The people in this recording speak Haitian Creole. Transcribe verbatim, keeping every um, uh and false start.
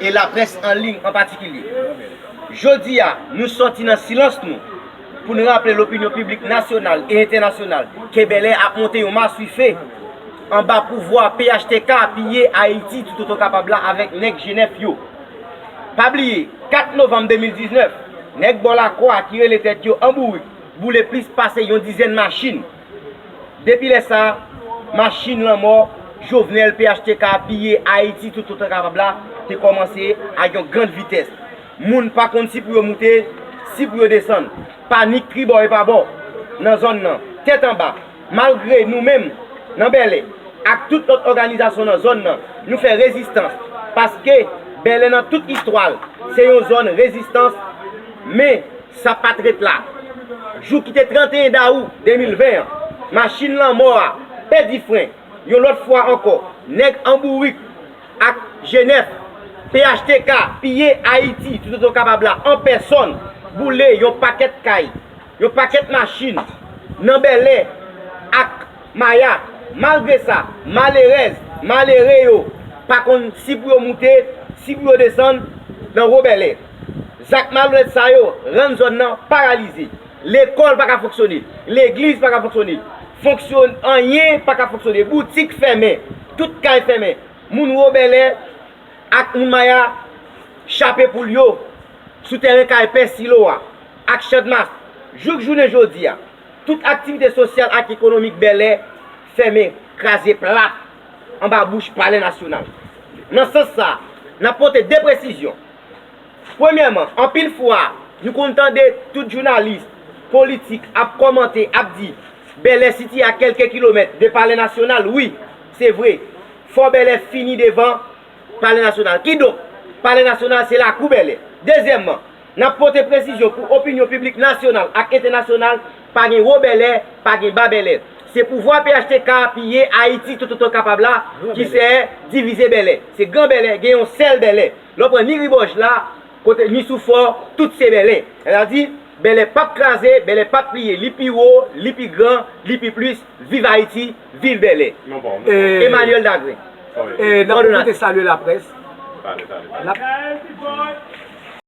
e laprès an liy an patikilye. Jodi a, nou sòti nan silans nou pou n raple lopinyon piblik nasyonal e entènasyonal ke Bèlè ap monte yon maswife anba pouvwa P H T K, Piye Ayiti, Toutotan Kapab la avèk nèg Jenèf yo. Pa bliye, kat novanm de mil diznèf, nèg bò lakwa ki rele tèt yo Anbourik boule plis pase yon dizèn machin. Depi lè sa a, machin lanmò Jovenel, P H T K, Piye Ayiti, Toutotan Kapab la te kòmanse ak yon grann vitès. Moun pa konn si pou yo moute, si pou yo desann. Panik tribò e pabò nan zòn nan, tèt anba. Malgre nou menm, nan Bèlè, ak tout lòt òganizasyon nan zòn nan, nou fè rezistans. Paske Bèlè nan tout istwa l, se yon zòn rezistans, men sa pa t ret la. Jou ki te tranteyen dawou de mil ven an, machin lanmò a pèdi fren. Yon lòt fwa ankò, nèg Anbourik ak Jenèf, P H T K, Piye Ayiti, Toutotan Kapab la, an pèsòn, boule yon pakèt kay, yon pakèt machin nan Bèlè ak Maya. Malgre sa, malerèz, malere yo pa konn si pou yo moute, si pou yo desann nan Wo Bèlè. Zak malonèt sa yo rann zòn nan paralize. Lekòl pa ka fonksyone, legliz pa ka fonksyone, fonksyon-, anyen pa ka fonksyone, boutik fèmen, tout kay fèmen. Moun Wo Bèlè ak moun Maya chape poul yo sou tèren kay Pè Silo a ak Channmas. Jouk jounen jodi a, tout aktivite sosyal ak ekonomik Bèlè fèmen, kraze plat anba bouch Palè Nasyonal. Nan sans sa a, n ap pote de presizyon. Premyèman, anpil fwa, nou konn tande tout jounalis politik ap kòmante, ap di, Bèlè sitiye a kèlke kilomèt de Palè Nasyonal. Wi, se vre. Fò Bèlè fini devan Palè Nasyonal. Kidonk, Palè Nasyonal se lakou Bèlè. Dezyèmman, n ap pote presizyon pou opinyon piblik nasyonal ak entènasyonal, pa gen Wo Bèlè, pa gen Ba Bèlè. Se pouvwa P H T K, Piye Ayiti, Toutotan Kapab la, ki fè divize Bèlè. Se Gran Bèlè, gen yon sèl Bèlè. Lè w pran ni Ribòj la, kote ni Soufò, tout se Bèlè. Sètadi, Bèlè p ap kraze, Bèlè p ap pliye. Li pi wo, li pi gran, li pi plis. Viv Ayiti, viv Bèlè. Emmanuel Dagrin. E n ap pwofite salye laprès. N ap